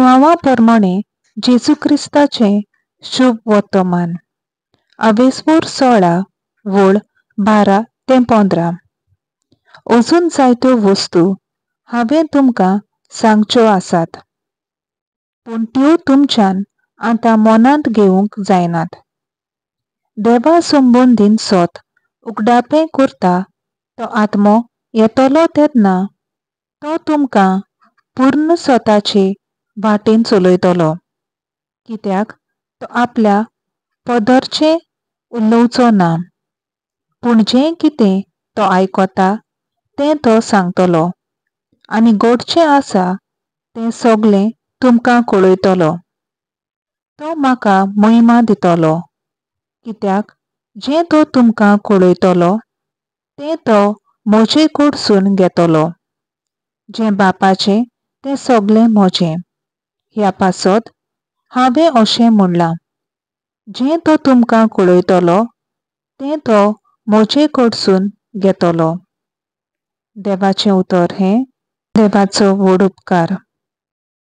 जुआंवा प्रमाणें जेजू क्रिस्ताचें शुभ वर्तमान. आवेस्वोर 16 वळ 12 ते 15. अजून जायत्यो वस्तू हांवें तुमकां सांगच्यो आसात, पूण त्यो तुमच्यान आतां मनांत घेवंक जायनात. देवा संबंदीन सत उगडापें करता तो आत्मो येतलो तेन्ना तो तुमकां पूर्ण स्वताचे वाटेन चलयतलो, कित्याक तो आपल्या पदरचें उलोवचो ना, पूण जें कितें तो आयकता तें तो सांगतलो आनी घडचें आसा तें सगळें तुमकां कळयतलो. तो म्हाका महिमा दितलो, कित्याक जें तो तुमकां कळयतलो तें तो म्हजे कडसून घेतलो. जें बापाचें तें सगळें म्हजें. ह्या पासत हांवें अशें म्हणलां, जें तो तुमकां कळयतलो तें तो म्हजे कडसून घेतलो. देवाचें उतर हें देवाचो व्हड उपकार.